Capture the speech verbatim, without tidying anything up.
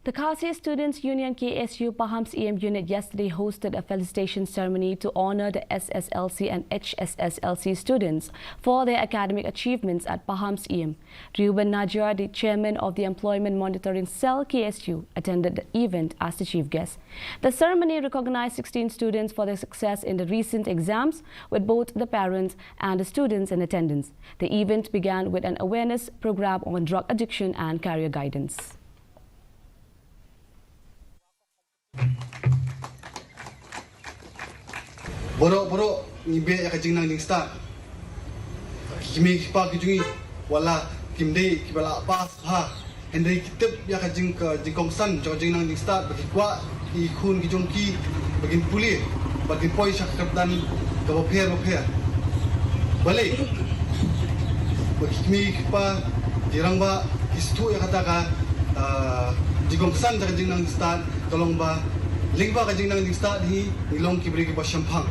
The Khasi Students Union K S U Pahamsyiem unit yesterday hosted a felicitation ceremony to honor the S S L C and H S S L C students for their academic achievements at Pahamsyiem. Reuben Najiar, the chairman of the Employment Monitoring Cell K S U, attended the event as the chief guest. The ceremony recognized sixteen students for their success in the recent exams, with both the parents and the students in attendance. The event began with an awareness program on drug addiction and career guidance. Baroh baroh ngi beh ïa ka jingnang jingstad. Ki kmie ki kpa ki jong ngi wat la kim dei kiba la pass ha, hynrei ki tip ïa ka jing ka jingkongsan jong ka jingnang jingstad, ba ki kwah ki khun ki jong ki ba kin pule ba kin poi sha ka kyrdan kaba pher ba pher. Balei ba ki kmie ki kpa ki rangbah ki sngewthuh ïa kata ka, ah, jingkongsan jong ka jingnang jingstad? Ka long ba lyngba ka jingnang jingstad hi ngi long ki briew kiba shemphang.